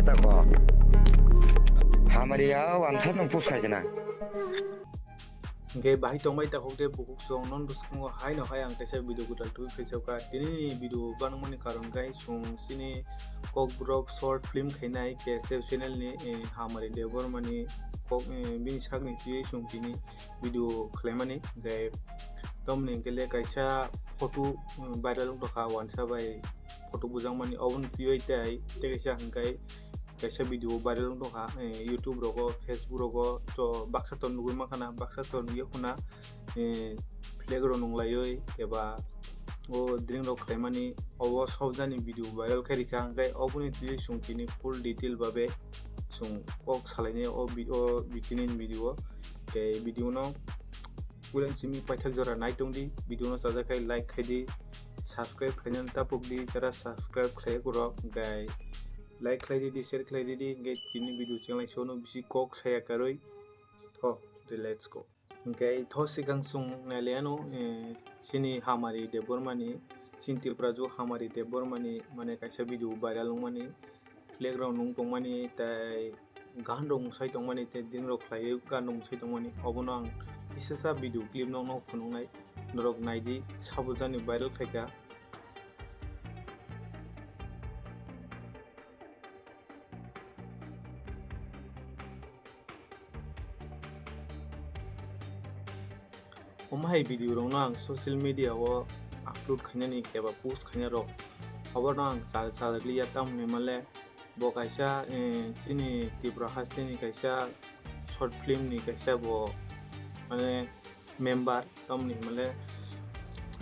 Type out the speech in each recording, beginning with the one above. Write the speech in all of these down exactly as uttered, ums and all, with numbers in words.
Tako. Hamari ya wansa nung puskha kena. Hingke bahai tongbai takhok de bukhuk song non bwskango haino hai ang kaisa video gwdal twi khaisokha. Tini ni video banmani karon khe chwng chini Kokborok short film khainai K S F channel ni, eh, Hamari Debbarma ni kok, eh, bini sakni twi chwng tini video khlaimani. Hingke tomni hingke le kaisa photo, eh, viral wngtokha wansa bai photo bujakmani oboni twiwi tei tei kaisa hingke kaisa video viral wng tongkha, eh, YouTube rogo, Facebook rogo, to baksa to nugwi mankha na, baksa to nugwi khuna, eh, flag rok nunglaiwi eba o drink rok khlaimani obo sobjani video viral khe rikha, hwnkhe oboni twi chwng tini full detail babe chwng kok salainai o bi-, o bi-, tini video o, tei video no puila simi paithak jora nai tongdi, video no chajakhe like khaidi, subscribe khlainani tapukdi, jara subscribe khlai borok, hwnkhe like khlai didi, share khlai didi, hingke tini video chenglai sono bisi kok saya karwi. Tho, de, let's go. Hingke tho sikang sung nailaiano, eh, chini Hamari Debbarma ni, chini Tripura ju Hamari Debbarma ni, mane kaisa video viral wngmani, flag rok nung tongmani, tei gan rok mwsai tongmani, tei drink rok khlaiwi gan rok mwsai tongmani, obono ang kisasa video clip nokno phunuknai, norok naidi, sabo jani viral khaikha. Omo hai video rokno ang social media o upload khainani eba post khaina rok oborno ang chal chal liya, tamoni hwnmale bo kaisa, eh, chini Tripura hasteni kaisa short film ni kaisa bo mane member, tamoni hwnmale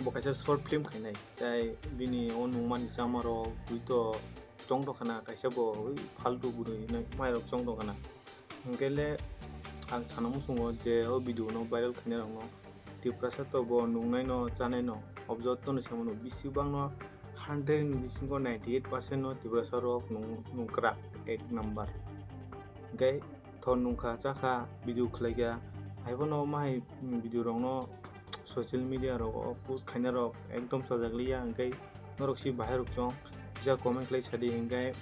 bo kaisa short film khainai, tai bini o nungmani chama rok twi to chong tongkha na, kaisa bo oi faltu bwrwi hinwi mai rok chong tongkha na. Hwnkhe le ang sana muchungo je o video no viral khainai rokno Tiprasa to bo nungnaino chanaino objot tono samano bisi bangno hundred ni bisingo ninety eight percent no Tiprasa rok nung-, nungkrak ek number. Hwnkhe thon nungkha chakha video khlaikha, haiphano mahai video rokno social media rogo post khaina rok ekdom chajak liya, hwnkhe norok si bahai rok chong kisa comment khlai sadi, hwnkhe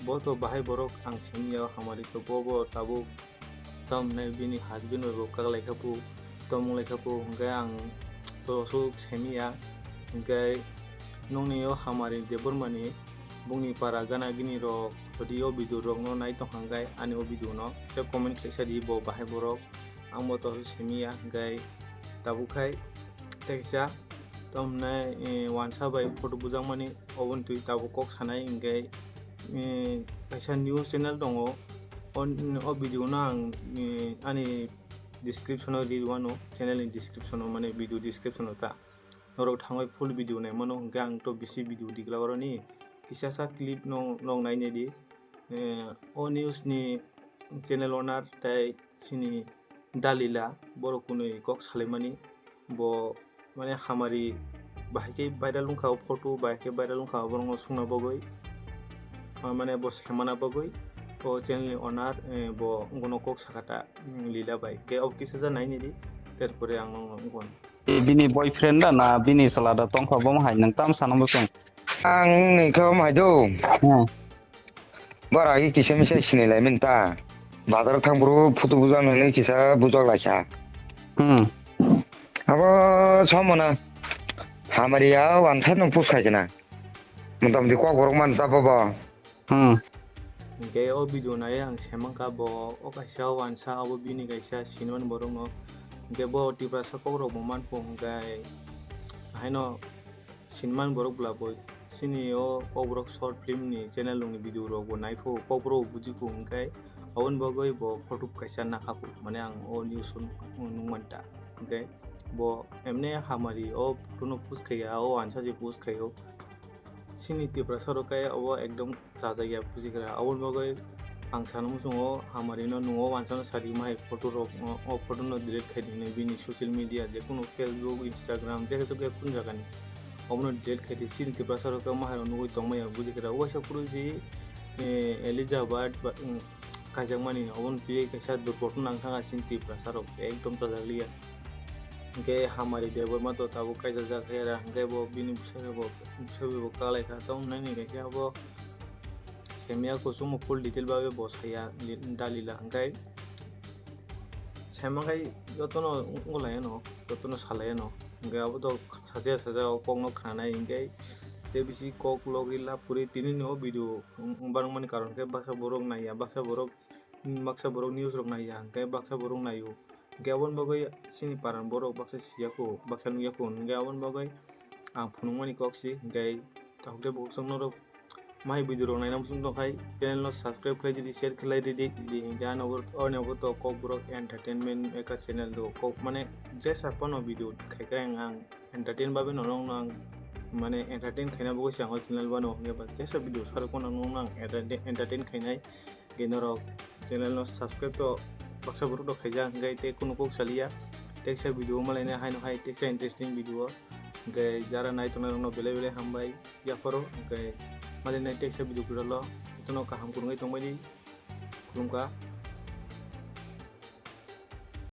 bo to bahai borok ang simi ya hamari to bo bo tabuk tamni bini husband bai bo kaklaikha pu, tongmung laikha pu, hwnkhe ang to aswk simi ya, hwnkhe nokni o hamari Debbarma ni bongni para gana gini rok hodi o video rok no nai tong hwnkhe ani o video no se comment khlai sadi bo bahai borok. Ang bo to simi ya, hwnkhe tabuk khai tei kisa tamo hwnai, eh, wansa bai photo bujakmani oboni twi tabuk kok sanai, hwnkhe, eh, kaisa news channel tongo. O, o video no ang, eh, ani description o ri rwano, channel ni description o, mane video description o ta. Norok thangwi full video naimano, hwnkhe ang to bisi video digla oroni. Kisasa clip no, nok nainai di. Eh, o news ni channel owner tei chini Dalila borok kwnwi kok salaimani, bo mane hamari bahai khe viral wngkha o photo, bahai khe viral wngkha oborokno sungna bagwi, ah, mane bo semana bagwi o channel ni owner, eh, bo wngkha kok sakha ta, mm, Lila bai. Khe obo kisa ja nainai di, terpore ang nokno wngkha. Bini boyfriend da na bini chwla da tongkha, bo hai nwng tam sana muchung? Ang ni khe omo hai do. Hmm. Bara agi kisa misa sinilai min ta. Bazar thang bro photo bujak nani kisa bujak laisa. Hmm. Abo somona. Hamari ya wansa nung pus khai kena. Motamoti kok borok man ta baba. Hmm. Hingke o video nai ang semangkha bo o kaisa wansa abo bini kaisa sinimani borok no. Hingke bo Tiprasa kok rok bo manpho hingke haino sinimani borok bwla bo chini o Kokborok short film ni channel rok ni video rok bo naipho, Kokborok bo bujikho hingke aboni bagwi bo photo kaisa nakha pho, mane ang o news o nuk-, nukmanta. Hingke bo emne hamari o photo no post khaiya, o wansa je post khaio. Chini Tiprasa rok khe obo ekdom chajakya bujigra. Aboni bagwi ang sana muchungo hamari no nungo wansa no sadi mai photo rok no, o photo no delete khai di hinwi bini social media je kunu Facebook, Instagram je kaisa kunu jaga ni obono delete khai di. Chini Tiprasa rok khe mahai rok nugwi tong maya bujigra. Waisa phuru ji, eh, Elizabeth ba, um, kaijakmani obono twiwi kaisa durgotna nangkha chini Tiprasa rok ekdom chajakliya. Hingke hamari Debbarma to tabuk kaijajak hera, hingke bo bini bwsai bo, bwsai bo kalaikha, tamo hwnwi kaisa bo Kemiya kuchung full detail babe bo saya li-, dalila hwnkhe. Saimankhai jotono wnglaiyano, jotono salaiyano. Hwnkhe abo to sacha sacha o kokno khnanai hwnkhe. Tei bisi kok logri lab kwrwi tini ni o video wng-, wngbarwkmani karon khe baksa borok naiya, baksa borok, baksa borok news rok naiya, hwnkhe baksa borok naio. Hwnkhe aboni bagwi chini paran borok baksa siyako, baksa nukyako, hwnkhe aboni bagwi ang phunukmani kok si, hwnkhe tabuk tei bo chwng norok mai video rok naina muchung tongkhai channel no subscribe khlai di, share khlai di, di, di, hwnkhe ano bo, ano bo to Kokborok Entertainment Maker channel do, kok mane jesa phano video khaikha ang, ang entertain babe no nong nang mane entertain khaina bagwi se ang o channel bano, hwnkhe ba jesa video sarok phano nong nang entertain, entertain khainai. Hwnkhe norok channel no subscribe to baksa borok rok khaijak, hwnkhe tei kunu kok saliya, teksa video malaina haino hai teksa interesting video. Hwnkhe jara nai tongnai rokno belai belai hambai yapharo, hwnkhe malainai teksa video kwtal o, jotono kaham kwrwngwi tongbaidi, khulumkha.